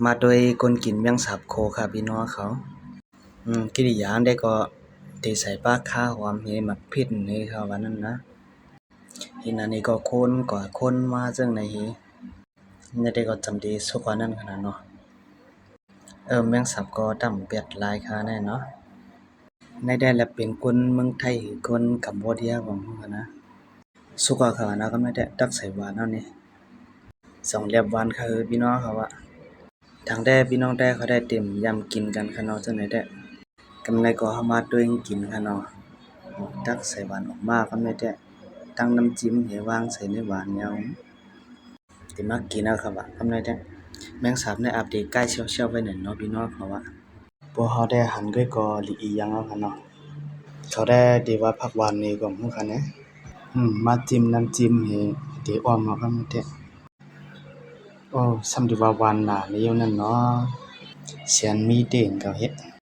ມາໂດຍຄົນກິນແມງສາບໂຄຄາພີ່ນ້ອງເຂົາ. ອືມ ກິລິຍາໄດ້ກໍເຕໃສ່ປາກຄາຫອມເຮໝາກພິກເນເຂົາວ່ານັ້ນນະ. ເຫັນອັນນີ້ກໍຄົນກໍຄົນມາຈັ່ງໃດເຮ ໃນແຕ່ກໍຈຳເຕສຸກວ່ານັ້ນຂະໜາດເນາະ. ເອີ ແມງສາບກໍຕຳແປດຫຼາຍຂະໜາດເນາະ. ໃນແຕ່ລະເປັນຄົນເມືອງໄທ ຫຼື ຄົນກຳໂບເດຍ ບໍ່ຮູ້ຫັ້ນນະ. ສຸກວ່າຂະໜາດເນາະ ກຳໃນແຕ່ຕັກໃສ່ຫວານເຮົານີ້ ສອງແລັບຫວານຄືພີ່ນ້ອງເຂົາວ່າ. ທາງແຕ່ພີ່ນ້ອງແຕ່ເຂົາໄດ້ເຕັມຢາມກິນກັນຂະເນາະ ຈັ່ງໃດແຕ່. ກຳໃນກໍເຮົາມາໂຕຍກິນຂະເນາະ ຕັກໃສ່ຫວານອອກມາ ກຳໃນແຕ່ຕັ້ງນ້ຳຈິ້ມໃຫ້ວາງໃສ່ໃນຫວານແລ້ວ ເຕັມມາກິນເອົາຂະວ່າ. ກຳໃນແຕ່ແມງສາບໃນອັບເດດກ້າຍຊຽວໆໄວ້ນັ້ນເນາະ ພີ່ນ້ອງເຂົາວ່າ. ພວກເຮົາໄດ້ຫັນກ້ອຍກໍລິອີ່ຫຍັງເອົາຂະເນາະ ເຂົາໄດ້ເດວ່າຜັກຫວານນີ້ກໍຮູ້ຂະແນ. ອືມ ມາຈິ້ມນ້ຳຈິ້ມໃຫ້ເດອ້ອມເນາະ ກຳໃນແຕ່. ໂອ້ ຊ່ຳທີ່ວ່າຫວານຫຼາຍແນວນັ້ນເນາະ ແສນມີເດນກໍເຮັດ